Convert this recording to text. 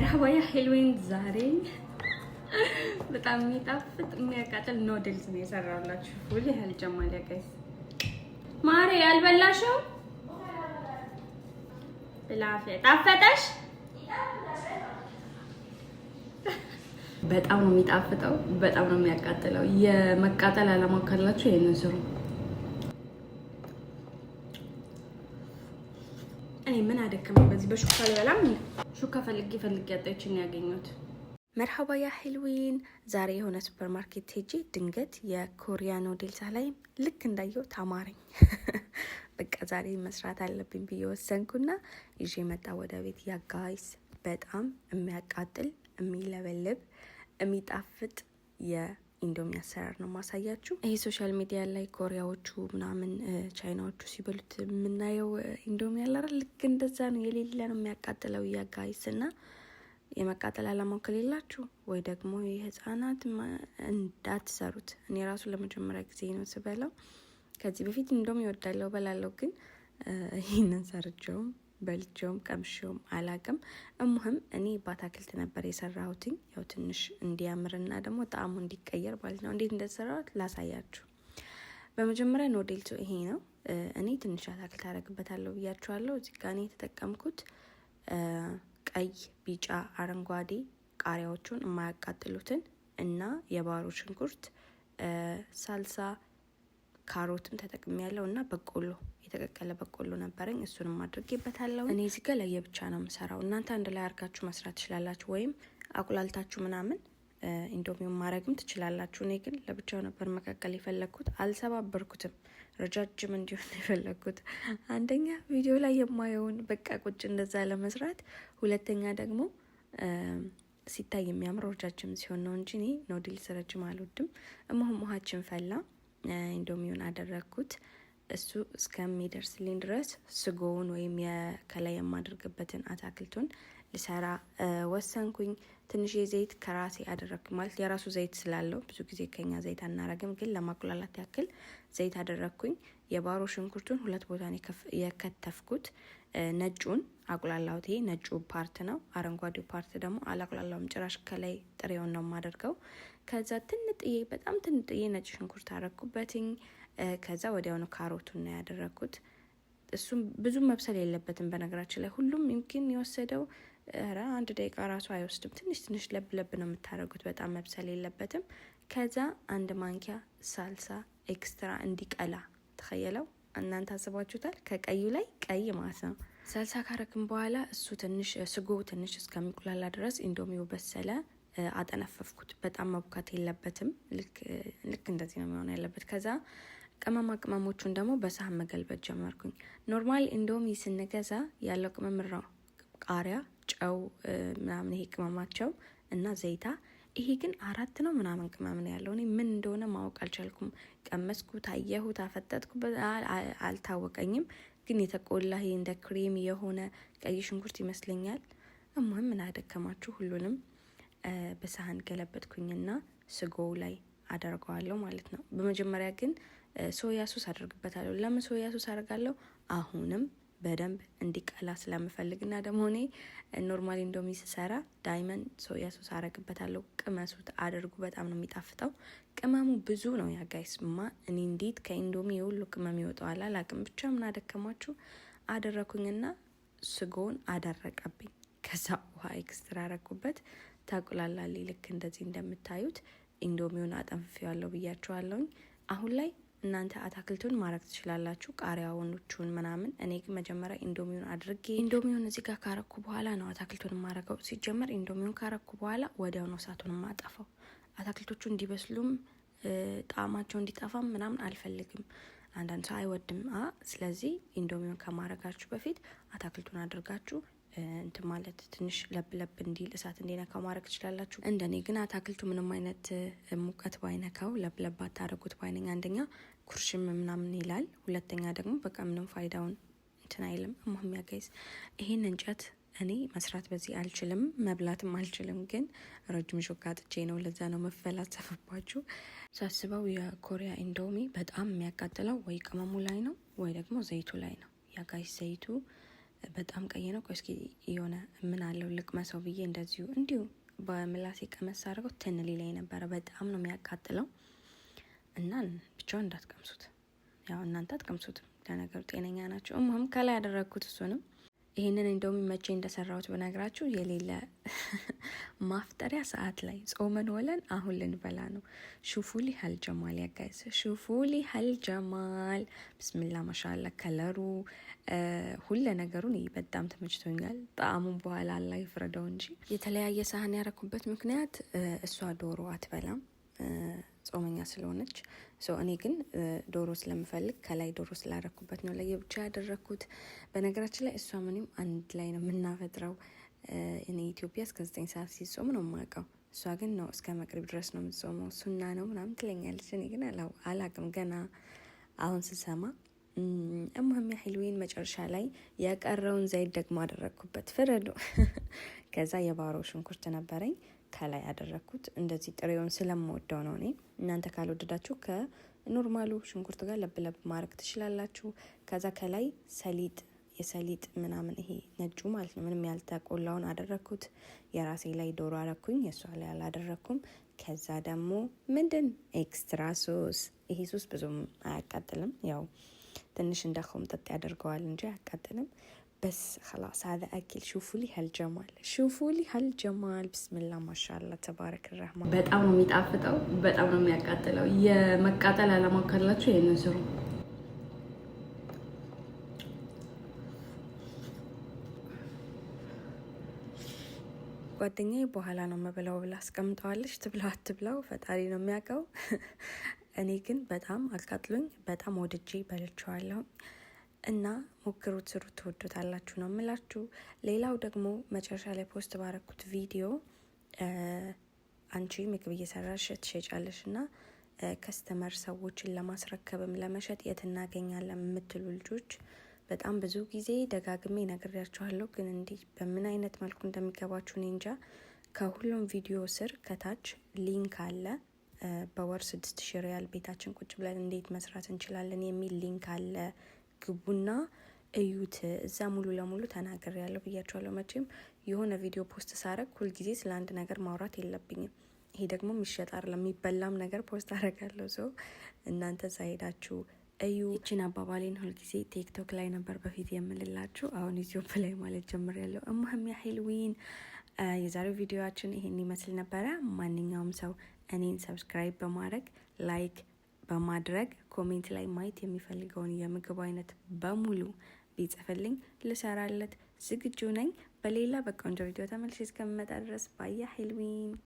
مرحبا يا حلوين። ዛሬ በጣም የሚጣፍጥ የሚያቃጥል noodles ነው የሰራሁላችሁ። ሁሉ ያህል ጀማል guys ማሬ ያልበላሽው بالعافية ጣፈጠሽ? በጣም ነው የሚጣፍጠው፣ በጣም ነው የሚያቃጥለው። የመቃጠል አላማ ካላችሁ ይሄንን ስሩ። እኔ ምን አደከመኝ በዚህ በሹካ አልበላም። ሹካ ፈልጌ ፈልጌ ያጣችን ያገኘሁት። مرحبا يا حلوين። ዛሬ የሆነ ሱፐር ማርኬት ሄጄ ድንገት የኮሪያ noodles ላይ ልክ እንዳየው ታማረኝ። በቃ ዛሬ መስራት አለብኝ ብዬ ወሰንኩና ይዤ መጣ ወደ ቤት። يا guys በጣም የሚያቃጥል፣ የሚለበልብ፣ የሚጣፍጥ የኢንዶሚ አሰራር ነው ማሳያችሁ። ይሄ social media ላይ ኮሪያዎቹ ምናምን ቻይናዎቹ ሲበሉት የምናየው ኢንዶሚ ያለ አይደል? ልክ እንደዛ ነው። የሌለ ነው የሚያቃጥለው يا guys። እና የመቃጠል አላማው ከሌላችሁ ወይ ደግሞ የህፃናት እንዳትሰሩት። እኔ ራሱ ለመጀመሪያ ጊዜ ነው ስበላው። ከዚህ በፊት ኢንዶሚ እወዳለሁ በላለው፣ ግን ይህንን ሰርቼውም በልቼውም ቀምሼውም አላቅም። المهم እኔ በአታክልት ነበር የሰራሁትኝ፣ ያው ትንሽ እንዲያምርና ደግሞ ጣዕሙ እንዲቀየር ማለት ነው። እንዴት እንደተሰራሁት ላሳያችሁ። በመጀመሪያ noodles ኡ ይሄ ነው። እኔ ትንሽ አታክልት አደርግበታለሁ ብያችኋለሁ። እዚህ ጋ እኔ የተጠቀምኩት ቀይ፣ ቢጫ፣ አረንጓዴ ቃሪያዎቹን የማያቃጥሉትን እና የባሮ ሽንኩርት፣ ሳልሳ፣ ካሮትም ተጠቅሜ ያለው እና በቆሎ፣ የተቀቀለ በቆሎ ነበረኝ። እሱንም አድርጌበታለሁ። እኔ እዚህ ጋ ለየብቻ ነው የምሰራው። እናንተ አንድ ላይ አድርጋችሁ መስራት ትችላላችሁ፣ ወይም አቁላልታችሁ ምናምን ኢንዶሚውን ማድረግም ትችላላችሁ። እኔ ግን ለብቻው ነበር መቀቀል የፈለግኩት። አልሰባበርኩትም፣ ረጃጅም እንዲሆን የፈለግኩት። አንደኛ ቪዲዮ ላይ የማየውን በቃ ቁጭ እንደዛ ለመስራት፣ ሁለተኛ ደግሞ ሲታይ የሚያምረው ረጃጅም ሲሆን ነው እንጂ እኔ noodles ረጅም አልወድም። المهم ውሃችን ፈላ፣ ኢንዶሚውን አደረግኩት። እሱ እስከሚደርስልኝ ድረስ ስጎውን ወይም ከላይ የማደርግበትን አታክልቱን ልሰራ ወሰንኩኝ። ትንሽ ዘይት ከራሴ አደረግኩኝ። ማለት የራሱ ዘይት ስላለው ብዙ ጊዜ ከኛ ዘይት አናረግም፣ ግን ለማቁላላት ያክል ዘይት አደረግኩኝ። የባሮ ሽንኩርቱን ሁለት ቦታ የከተፍኩት፣ ነጩን አቁላላሁት። ይሄ ነጩ part ነው። አረንጓዴው part ደግሞ አላቁላላውም ጭራሽ፣ ከላይ ጥሬውን ነው የማደርገው። ከዛ ትንጥዬ፣ በጣም ትንጥዬ ነጭ ሽንኩርት አረግኩበትኝ። ከዛ ወዲያውኑ ካሮቱን ነው ያደረግኩት። እሱም ብዙ መብሰል የለበትም በነገራችን ላይ። ሁሉም يمكن የወሰደው ረ 1 ደቂቃ ራሱ አይወስድም። ትንሽ ትንሽ ለብ ለብ ነው የምታደርጉት። በጣም መብሰል የለበትም። ከዛ 1 ማንኪያ ሳልሳ extra እንዲቀላ تخيلوا። እናንተ አስባችሁታል? ከቀዩ ላይ ቀይ ማለት ነው። ሳልሳ ካረግን በኋላ እሱ ትንሽ ስጎ ትንሽ እስከሚቁላላ ድረስ ኢንዶሚው በሰለ። አጠነፈፍኩት። በጣም መቡካት የለበትም። ልክ እንደዚህ ነው የሚሆነ ያለበት። ከዛ ቅመማ ቅመሞቹን ደግሞ በሳህን መገልበጥ ጀመርኩኝ። Normal ኢንዶሚ ስንገዛ ያለው ቅመም ነው ቃሪያ፣ ጨው ምናምን ይሄ ቅመማቸው እና ዘይታ። ይሄ ግን አራት ነው ምናምን ቅመም ነው ያለው። እኔ ምን እንደሆነ ማወቅ አልቻልኩም። ቀመስኩት፣ አየሁት፣ አፈጠጥኩ፣ አልታወቀኝም። ግን የተቆላ ይሄ እንደ ክሬም የሆነ ቀይ ሽንኩርት ይመስለኛል። المهم ምን አደከማችሁ፣ ሁሉንም በሳህን ገለበጥኩኝና ስጎው ላይ አደርገዋለሁ ማለት ነው። በመጀመሪያ ግን soya sauce አደርግበታለሁ። ለምን soya sauce አደርጋለሁ? አሁንም በደንብ እንዲቀላ ስለምፈልግ እና ደግሞ እኔ normally ኢንዶሚ ስሰራ دايما soya sauce አረግበታለሁ። ቅመሱት፣ አድርጉ። በጣም ነው የሚጣፍጠው። ቅመሙ ብዙ ነው يا guys ማ እኔ እንዴት ከኢንዶሚ የሁሉ ቅመም ይወጣዋል አላቅም። ብቻ ምን አደከማችሁ አደረኩኝና ስጎውን አደረቀብኝ። ከዛ ውሃ extra አረኩበት። ታቁላላሊ ልክ እንደዚህ እንደምታዩት ኢንዶሚውን አጠንፍፌዋለሁ ብያችኋለሁኝ። አሁን ላይ እናንተ አታክልቱን ማድረግ ትችላላችሁ፣ ቃሪያዎቹን ምናምን። እኔ ግን መጀመሪያ ኢንዶሚውን አድርጌ ኢንዶሚውን እዚህ ጋር ካረኩ በኋላ ነው አታክልቱን ማረገው። ሲጀመር ኢንዶሚውን ካረኩ በኋላ ወዲያው ነው እሳቱን ማጠፋው። አታክልቶቹ እንዲበስሉም ጣዕማቸው እንዲጠፋም ምናምን አልፈልግም። አንዳንድ ሰው አይወድም። ስለዚህ ኢንዶሚውን ከማረጋችሁ በፊት አታክልቱን አድርጋችሁ እንትን ማለት ትንሽ ለብ ለብ እንዲል፣ እሳት እንዲነካው ማድረግ ትችላላችሁ። እንደኔ ግን አታክልቱ ምንም አይነት ሙቀት ባይነካው ለብ ለብ አታደርጉት ባይነኝ። አንደኛ ኩርሽም ምናምን ይላል፣ ሁለተኛ ደግሞ በቃ ምንም ፋይዳውን እንትን አይልም። المهم يا guys ይሄን እንጨት እኔ መስራት በዚህ አልችልም፣ መብላትም አልችልም። ግን ረጅም ሾካ አጥቼ ነው፣ ለዛ ነው መፈላሰፍባችሁ። ሳስበው የኮሪያ ኢንዶሚ በጣም የሚያቃጥለው ወይ ቅመሙ ላይ ነው ወይ ደግሞ ዘይቱ ላይ ነው። يا guys ዘይቱ በጣም ቀይ ነው። ቆይ እስኪ የሆነ ምን አለው ልቅመሰው ብዬ እንደዚሁ እንዲሁ በምላሴ ቀመስ አድርገው ትን ሊለኝ ነበረ። በጣም ነው የሚያቃጥለው እና ብቻውን እንዳትቀምሱት። ያው እናንተ አትቀምሱትም፣ ለነገሩ ጤነኛ ናቸው። እሙህም ከላይ ያደረግኩት እሱንም ይህንን እንደውም መቼ እንደሰራሁት ብነግራችሁ የሌለ ማፍጠሪያ ሰዓት ላይ ጾመን ወለን አሁን ልንበላ ነው። شوفوا لي هالجمال يا guys، شوفوا لي هالجمال بسم الله ما شاء الله። ከለሩ ሁለ ነገሩን በጣም ተመችቶኛል። ጣዕሙን በኋላ አላህ ይፍረደው እንጂ የተለያየ ሳህን ያረኩበት ምክንያት እሷ ዶሮ አትበላም ጾመኛ ስለሆነች፣ እኔ ግን ዶሮ ስለምፈልግ ከላይ ዶሮ ስላረኩበት ነው ለየብቻ ያደረግኩት። በነገራችን ላይ እሷ ምንም አንድ ላይ ነው የምናፈጥረው። እኔ ኢትዮጵያ እስከ 9 ሰዓት ሲጾም ነው የማውቀው። እሷ ግን ነው እስከ መቅሪብ ድረስ ነው የምትጾመው። ሱና ነው ምናምን ትለኛለች። እኔ ግን አላቅም ገና አሁን ስሰማ። المهم يا حلوين መጨረሻ ላይ የቀረውን ዘይት ደግሞ አደረግኩበት። ፍረዱ። ከዛ የባሮ ሽንኩርት ነበረኝ ከላይ ያደረግኩት። እንደዚህ ጥሬውን ስለምወደው ነው እኔ። እናንተ ካልወደዳችሁ ከ normal ኡ ሽንኩርት ጋር ለብለብ ማድረግ ትችላላችሁ። ከዛ ከላይ ሰሊጥ፣ የሰሊጥ ምናምን ይሄ ነጩ ማለት ነው፣ ምንም ያልተቆላውን አደረግኩት። የራሴ ላይ ዶሮ አረኩኝ፣ የእሷ ላይ አላደረግኩም። ከዛ ደግሞ ምንድን extra sauce። ይሄ ሶስ ብዙም አያቃጥልም፣ ያው ትንሽ እንደ ኮምጠጥ ያደርገዋል እንጂ አያቃጥልም። بس خلاص هذا أكل. شوفوا لي هالجمال، شوفوا لي هالجمال، بسم الله ما شاء الله تبارك الرحمن። በጣም ነው የሚጣፍጠው፣ በጣም ነው የሚያቃጥለው። የመቃጠል አላማ ካላችሁ ይሄንን ስሩ። ጓደኛዬ በኋላ ነው መበላው ብላ አስቀምጠዋለች። ትብላው አትብላው ፈጣሪ ነው የሚያውቀው። እኔ ግን በጣም አቃጥሎኝ በጣም ወድጄ በልቼዋለሁ። እና ሞክሩት፣ ስሩት፣ ትወዱታላችሁ ነው የምላችሁ። ሌላው ደግሞ መጨረሻ ላይ post ባረኩት ቪዲዮ አንቺ ምግብ እየሰራሽ ትሸጫለሽ እና customer ሰዎችን ለማስረከብም ለመሸጥ የት እናገኛለን የምትሉ ልጆች በጣም ብዙ ጊዜ ደጋግሜ ነግሬያችኋለሁ። ግን እንዲህ በምን አይነት መልኩ እንደሚገባችሁ እኔ እንጃ። ከሁሉም ቪዲዮ ስር ከታች link አለ። በወር 6000 ሪያል ቤታችን ቁጭ ብለን እንዴት መስራት እንችላለን የሚል link አለ። ግቡና እዩት። እዛ ሙሉ ለሙሉ ተናግሬያለሁ ብያችኋለሁ። መቼም የሆነ ቪዲዮ post ሳረግ ሁልጊዜ ስለ አንድ ነገር ማውራት የለብኝም። ይሄ ደግሞ የሚሸጥ አይደለም፣ የሚበላም ነገር post አረጋለሁ። So እናንተ እዛ ሄዳችሁ እዩ። ይችን አባባሌን ሁልጊዜ ቲክቶክ ላይ ነበር በፊት የምልላችሁ፣ አሁን ዩቲዩብ ላይ ማለት ጀምሬያለሁ። المهم يا حلوين የዛሬው ቪዲዮችን ይሄን ይመስል ነበረ። ማንኛውም ሰው እኔን subscribe በማድረግ፣ like በማድረግ፣ comment ላይ ማየት የሚፈልገውን የምግብ አይነት በሙሉ ቢጽፍልኝ ልሰራለት ዝግጁ ነኝ። በሌላ በቆንጆ ቪዲዮ ተመልሼ እስከምመጣ ድረስ bye يا حلوين።